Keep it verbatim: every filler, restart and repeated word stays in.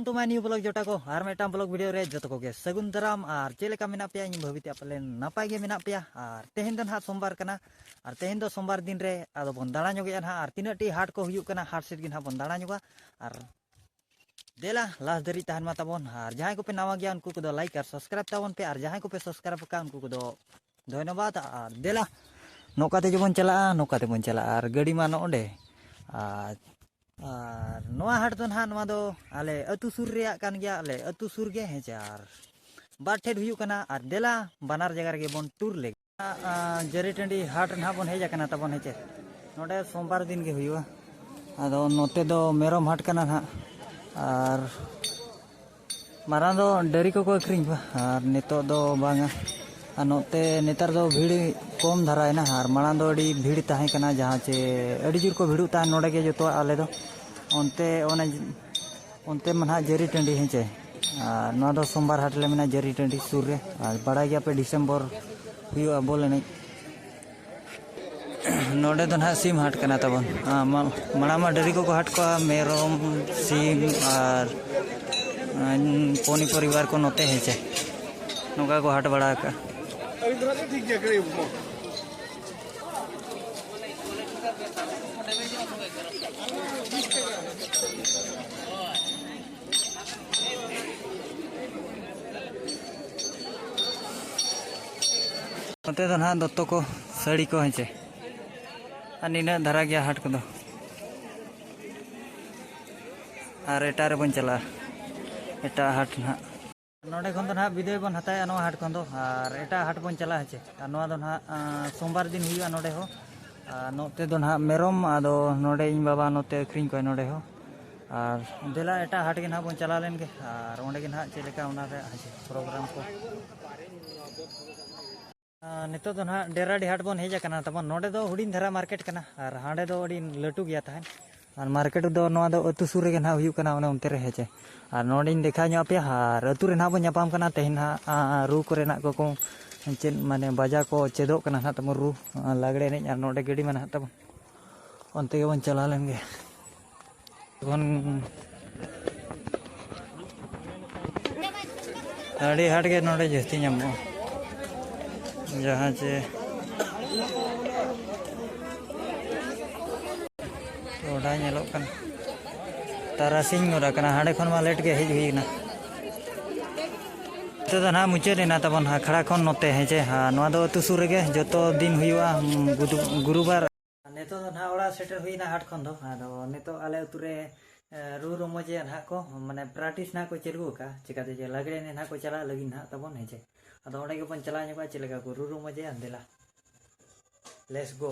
To my new vlog ᱡᱚᱴᱟ ᱠᱚ, ᱟᱨ ᱢᱤᱫᱴᱟᱝ vlog video ᱨᱮ ᱡᱚᱛᱚ ᱠᱚᱜᱮ ᱥᱟᱹᱜᱩᱱ ᱫᱟᱨᱟᱢ᱾ ᱟᱨ ᱪᱮᱫ ᱞᱮᱠᱟ ᱢᱮᱱᱟᱜ ᱯᱮᱭᱟ? ᱤᱧ ᱵᱷᱟᱹᱵᱤᱛᱮ ᱯᱟᱞᱮᱱ ᱱᱟᱯᱟᱭ ᱜᱮ ᱢᱮᱱᱟᱜ ᱯᱮᱭᱟ᱾ ᱟᱨ ᱛᱮᱦᱮᱧ ᱫᱚ ᱱᱟᱦᱟᱜ ᱥᱳᱢᱵᱟᱨ ᱠᱟᱱᱟ, ᱟᱨ ᱛᱮᱦᱮᱧ ᱫᱚ ᱥᱳᱢᱵᱟᱨ ᱫᱤᱱ ᱨᱮ ᱟᱫᱚ ᱵᱚᱱ ᱫᱟᱬᱟ ᱧᱚᱜᱮᱜᱼᱟ ᱱᱟᱦᱟᱜ᱾ ᱟᱨ ᱛᱤᱱᱟᱹᱜ ᱴᱤ ᱦᱟᱴ ᱠᱚ ᱦᱩᱭᱩᱜ ᱠᱟᱱᱟ, ᱦᱟᱴ ᱥᱮᱫ ᱜᱮ ᱱᱟᱦᱟᱜ ᱵᱚᱱ ᱫᱟᱬᱟ ᱧᱚᱜᱟ᱾ ᱟᱨ ᱫᱮᱞᱟ, last ᱫᱷᱟᱹᱨᱤᱡ ᱛᱟᱦᱮᱱ ᱢᱟ ᱛᱟᱵᱚᱱ᱾ ᱟᱨ ᱡᱟᱦᱟᱸᱭ ᱠᱚᱯᱮ ᱱᱟᱣᱟ ᱜᱮᱭᱟ, ᱩᱱᱠᱩ ᱠᱚᱫᱚ like ᱟᱨ subscribe ᱛᱟᱵᱚᱱ ᱯᱮ, ᱟᱨ ᱡᱟᱦᱟᱸᱭ ᱠᱚᱯᱮ subscribe ᱟᱠᱟᱫ, ᱩᱱᱠᱩ ᱠᱚᱫᱚ ᱫᱷᱚᱱᱭᱚᱵᱟᱫ᱾ ᱟᱨ ᱫᱮᱞᱟ, ᱱᱚᱝᱠᱟ ᱛᱮ ᱡᱮᱢᱚᱱ ᱪᱟᱞᱟᱜᱼᱟ, ᱱᱚᱝᱠᱟ ᱛᱮᱵᱚᱱ ᱪᱟᱞᱟᱜᱼᱟ᱾ ᱟᱨ ᱜᱟᱹᱰᱤ ᱢᱟ ᱱᱚᱜᱼᱚᱸᱰᱮ᱾ ᱟᱨ, ᱟᱨ ᱱᱚᱣᱟ ᱦᱟᱴ ᱫᱚ ᱱᱟᱦᱟᱜ, ᱱᱚᱣᱟ ᱫᱚ ᱟᱞᱮ ᱟᱹᱛᱩ ᱥᱩᱨ ᱨᱮᱭᱟᱜ ᱠᱟᱱ ᱜᱮᱭᱟ, ᱟᱞᱮ ᱟᱹᱛᱩ ᱥᱩᱨ ᱜᱮ, ᱦᱮᱸ ᱪᱮ? ᱟᱨ ᱵᱟᱨ ᱴᱷᱮᱱ ᱦᱩᱭᱩᱜ ᱠᱟᱱᱟ᱾ ᱟᱨ ᱫᱮᱞᱟ, ᱵᱟᱱᱟᱨ ᱡᱟᱭᱜᱟ ᱨᱮᱜᱮ ᱵᱚᱱ tour ᱞᱮᱜᱮ᱾ ᱟᱨ, ᱡᱟᱹᱨᱤ ᱴᱟᱺᱰᱤ ᱦᱟᱴ ᱨᱮ ᱱᱟᱦᱟᱜ ᱵᱚᱱ ᱦᱮᱡ ᱟᱠᱟᱱᱟ ᱛᱟᱵᱚᱱ, ᱦᱮᱸ ᱪᱮ? ᱱᱚᱰᱮ ᱥᱳᱢᱵᱟᱨ ᱫᱤᱱ ᱜᱮ ᱦᱩᱭᱩᱜᱼᱟ᱾ ᱟᱫᱚ ᱱᱚᱛᱮ ᱫᱚ ᱢᱮᱨᱚᱢ ᱦᱟᱴ ᱠᱟᱱᱟ ᱱᱟᱦᱟᱜ᱾ ᱟᱨ ᱢᱟᱨᱟᱝ ᱫᱚ ᱰᱟᱹᱨᱤ ᱠᱚᱠᱚ ᱟᱹᱠᱷᱨᱤᱧ ᱠᱚᱣᱟ, ᱟᱨ ᱱᱤᱛᱚᱜ ᱫᱚ ᱵᱟᱝᱟ᱾ ᱟᱨ ᱱᱚᱛᱮ ᱱᱮᱛᱟᱨ ᱫᱚ ᱵᱷᱤᱲ ᱠᱚᱢ ᱫᱷᱟᱨᱟᱭᱮᱱᱟ, ᱟᱨ ᱢᱟᱲᱟᱝ ᱫᱚ ᱟᱹᱰᱤ ᱵᱷᱤᱲ ᱛᱟᱦᱮᱸ ᱠᱟᱱᱟ, ᱡᱟᱦᱟᱸ ᱪᱮ ᱟᱹᱰᱤ ᱡᱳᱨ ᱠᱚ ᱵᱷᱤᱲᱚᱜ ᱛᱟᱦᱮᱸᱫ ᱱᱚᱰᱮ ᱜᱮ ᱡᱚᱛᱚᱣᱟᱜ ᱟᱞᱮ ᱫᱚ᱾ ᱚᱱᱛᱮ ᱚᱱᱮ, ᱚᱱᱛᱮ ᱢᱟ ᱱᱟᱦᱟᱜ ᱡᱟᱹᱨᱤ ᱴᱟᱺᱰᱤ, ᱦᱮᱸ ᱪᱮ? ᱟᱨ ᱱᱚᱣᱟ ᱫᱚ ᱥᱳᱢᱵᱟᱨ ᱦᱟᱴ ᱞᱮ ᱢᱮᱱᱟ, ᱡᱟᱹᱨᱤ ᱴᱟᱺᱰᱤ ᱥᱩᱨ ᱨᱮ᱾ ᱟᱨ ᱵᱟᱲᱟᱭ ᱜᱮᱭᱟᱯᱮ, ᱰᱤᱥᱮᱢᱵᱚᱨ ᱦᱩᱭᱩᱜᱼᱟ ᱵᱚᱞ ᱮᱱᱮᱡ᱾ ᱱᱚᱰᱮ ᱫᱚ ᱱᱟᱦᱟᱜ ᱥᱤᱢ ᱦᱟᱴ ᱠᱟᱱᱟ ᱛᱟᱵᱚᱱ᱾ ᱟᱨ ᱢᱟ-, ᱢᱟᱲᱟᱝ ᱢᱟ ᱰᱟᱹᱨᱤ ᱠᱚᱠᱚ ᱦᱟᱴ ᱠᱚᱣᱟ, ᱢᱮᱨᱚᱢ, ᱥᱤᱢ ᱟᱨ, ᱟᱨ ᱯᱚᱱᱤ ᱯᱚᱨᱤᱵᱟᱨ ᱠᱚ ᱱᱚᱛᱮ, ᱦᱮᱸ ᱪᱮ? ᱱᱚᱝᱠᱟ ᱠᱚ ᱦᱟᱴ ᱵᱟᱲᱟ ᱟᱠᱟᱫᱼᱟ᱾ ᱱᱚᱛᱮ ᱫᱚ ᱱᱟᱦᱟᱜ ᱫᱚᱛᱚ ᱠᱚ, ᱥᱟᱹᱲᱤ ᱠᱚ, ᱦᱮᱸ ᱪᱮ? ᱟᱨ ᱱᱤᱱᱟᱹᱜ ᱫᱷᱟᱨᱟ ᱜᱮᱭᱟ ᱦᱟᱴ ᱠᱚᱫᱚ᱾ ᱟᱨ ᱮᱴᱟᱜ ᱨᱮᱵᱚᱱ ᱪᱟᱞᱟᱜᱼᱟ, ᱮᱴᱟᱜ ᱦᱟᱴ ᱱᱟᱦᱟᱜ᱾ ᱱᱚᱰᱮ ᱠᱷᱚᱱ ᱫᱚ ᱱᱟᱦᱟᱜ ᱵᱤᱫᱟᱹᱭ ᱵᱚᱱ ᱦᱟᱛᱟᱣᱮᱫᱼᱟ ᱱᱚᱣᱟ ᱦᱟᱴ ᱠᱷᱚᱱ ᱫᱚ, ᱟᱨ ᱮᱴᱟᱜ ᱦᱟᱴ ᱵᱚᱱ ᱪᱟᱞᱟᱜᱼᱟ, ᱦᱮᱸ ᱪᱮ? ᱟᱨ ᱱᱚᱣᱟ ᱫᱚ ᱱᱟᱦᱟᱜ, ᱟᱸ, ᱥᱳᱢᱵᱟᱨ ᱫᱤᱱ ᱦᱩᱭᱩᱜᱼᱟ ᱱᱚᱰᱮ ᱦᱚᱸ᱾ ᱟᱨ ᱱᱚᱛᱮ ᱫᱚ ᱱᱟᱦᱟᱜ ᱢᱮᱨᱚᱢ, ᱟᱫᱚ ᱱᱚᱰᱮ ᱤᱧ ᱵᱟᱵᱟ ᱱᱚᱛᱮ ᱟᱹᱠᱷᱨᱤᱧ ᱠᱚᱣᱟᱭ ᱱᱚᱰᱮ ᱦᱚᱸ᱾ ᱟᱨ ᱫᱮᱞᱟ, ᱮᱴᱟᱜ ᱦᱟᱴ ᱜᱮ ᱱᱟᱦᱟᱜ ᱵᱚᱱ ᱪᱟᱞᱟᱣ ᱞᱮᱱ ᱜᱮ, ᱟᱨ ᱚᱸᱰᱮ ᱜᱮ ᱱᱟᱦᱟᱜ ᱪᱮᱫ ᱞᱮᱠᱟ ᱚᱱᱟ ᱨᱮᱭᱟᱜ, ᱦᱮᱸ ᱪᱮ, program ᱠᱚ᱾ ᱟᱨ ᱱᱤᱛᱚᱜ ᱫᱚ ᱱᱟᱦᱟᱜ ᱰᱮᱨᱟᱰᱤ ᱦᱟᱴ ᱵᱚᱱ ᱦᱮᱡ ᱟᱠᱟᱱᱟ ᱛᱟᱵᱚᱱ᱾ ᱱᱚᱰᱮ ᱫᱚ ᱦᱩᱰᱤᱧ ᱫᱷᱟᱨᱟ market ᱠᱟᱱᱟ, ᱟᱨ ᱦᱟᱸᱰᱮ ᱫᱚ ᱟᱹᱰᱤ ᱞᱟᱹᱴᱩ ᱜᱮᱭᱟ ᱛᱟᱦᱮᱸᱫ᱾ ᱟᱨ market ᱫᱚ ᱱᱚᱣᱟ ᱫᱚ ᱟᱹᱛᱩ ᱥᱩᱨ ᱨᱮᱜᱮ ᱱᱟᱦᱟᱜ ᱦᱩᱭᱩᱜ ᱠᱟᱱᱟ, ᱚᱱᱮ ᱚᱱᱛᱮ ᱨᱮ, ᱦᱮᱸ ᱪᱮ᱾ ᱟᱨ ᱱᱚᱰᱮᱧ ᱫᱮᱠᱷᱟᱣ ᱧᱚᱜ ᱟᱯᱮᱭᱟ, ᱟᱨ ᱟᱹᱛᱩ ᱨᱮ ᱱᱟᱦᱟᱜ ᱵᱚᱱ ᱧᱟᱯᱟᱢ ᱠᱟᱱᱟ ᱛᱮᱦᱮᱧ ᱱᱟᱦᱟᱜ, ᱟᱸ, ᱨᱩ ᱠᱚᱨᱮᱱᱟᱜ ᱠᱚ, ᱠᱚ ᱪᱮᱫ ᱢᱟᱱᱮ ᱵᱟᱡᱟ ᱠᱚ ᱪᱮᱫᱚᱜ ᱠᱟᱱᱟ ᱱᱟᱦᱟᱜ ᱛᱟᱵᱚᱱ, ᱨᱩ, ᱟᱸ, ᱞᱟᱜᱽᱲᱮ ᱮᱱᱮᱡ, ᱟᱨ ᱱᱚᱰᱮ ᱜᱟᱹᱰᱤ ᱢᱟ ᱱᱟᱦᱟᱜ ᱛᱟᱵᱚᱱ᱾ ᱚᱱᱛᱮ ᱜᱮᱵᱚᱱ ᱪᱟᱞᱟᱣ ᱞᱮᱱ ᱜᱮ᱾ ᱡᱚᱠᱷᱚᱱ ᱟᱹᱰᱤ ᱦᱟᱴ ᱜᱮ ᱱᱚᱰᱮ ᱡᱟᱹᱥᱛᱤ ᱧᱟᱢᱚᱜᱼᱟ᱾ ᱡᱟᱦᱟᱸ ᱪᱮ ᱠᱚᱸᱰᱷᱟ ᱧᱮᱞᱚᱜ ᱠᱟᱱᱟ᱾ ᱛᱟᱨᱟᱥᱤᱧ ᱜᱚᱫ ᱟᱠᱟᱱᱟ, ᱦᱟᱸᱰᱮ ᱠᱷᱚᱱ ᱢᱟ ᱞᱮᱴ ᱜᱮ ᱦᱮᱡ ᱦᱩᱭ ᱮᱱᱟ᱾ ᱱᱤᱛᱚᱜ ᱫᱚ ᱱᱟᱦᱟᱜ ᱢᱩᱪᱟᱹᱫ ᱮᱱᱟ ᱛᱟᱵᱚᱱ ᱟᱠᱷᱲᱟ ᱠᱷᱚᱱ ᱱᱚᱛᱮ, ᱦᱮᱸ ᱪᱮ? ᱦᱮᱸ, ᱱᱚᱣᱟ ᱫᱚ ᱟᱹᱛᱩ ᱥᱩᱨ ᱨᱮᱜᱮ ᱡᱚᱛᱚ ᱫᱤᱱ ᱦᱩᱭᱩᱜᱼᱟ, ᱩᱢ, ᱵᱩᱫᱷ-, ᱜᱩᱨᱩᱵᱟᱨ᱾ ᱱᱤᱛᱚᱜ ᱫᱚ ᱱᱟᱦᱟᱜ ᱚᱲᱟᱜ ᱥᱮᱴᱮᱨ ᱦᱩᱭᱱᱟ ᱦᱟᱴ ᱠᱷᱚᱱ ᱫᱚ᱾ ᱟᱫᱚ ᱱᱤᱛᱚᱜ ᱟᱞᱮ ᱟᱹᱛᱩ ᱨᱮ, ᱮ, ᱨᱩ ᱨᱚᱢᱚᱡᱮ ᱱᱟᱦᱟᱜ ᱠᱚ, ᱢᱟᱱᱮ practice ᱱᱟᱦᱟᱜ ᱠᱚ ᱪᱟᱹᱞᱩ ᱟᱠᱟᱫᱼᱟ, ᱪᱤᱠᱟᱹᱛᱮ ᱡᱮ ᱞᱟᱜᱽᱲᱮ ᱮᱱᱮᱡ ᱱᱟᱦᱟᱜ ᱠᱚ ᱪᱟᱞᱟᱜ ᱞᱟᱹᱜᱤᱫ ᱱᱟᱦᱟᱜ ᱛᱟᱵᱚᱱ, ᱦᱮᱸ ᱪᱮ? ᱟᱫᱚ ᱚᱸᱰᱮ ᱜᱮᱵᱚᱱ ᱪᱟᱞᱟᱣ ᱧᱚᱜᱚᱜᱼᱟ, ᱪᱮᱫ ᱞᱮᱠᱟ ᱠᱚ ᱨᱩ ᱨᱚᱢᱚᱡᱮᱜᱼᱟ, ᱫᱮᱞᱟ᱾ Let's go.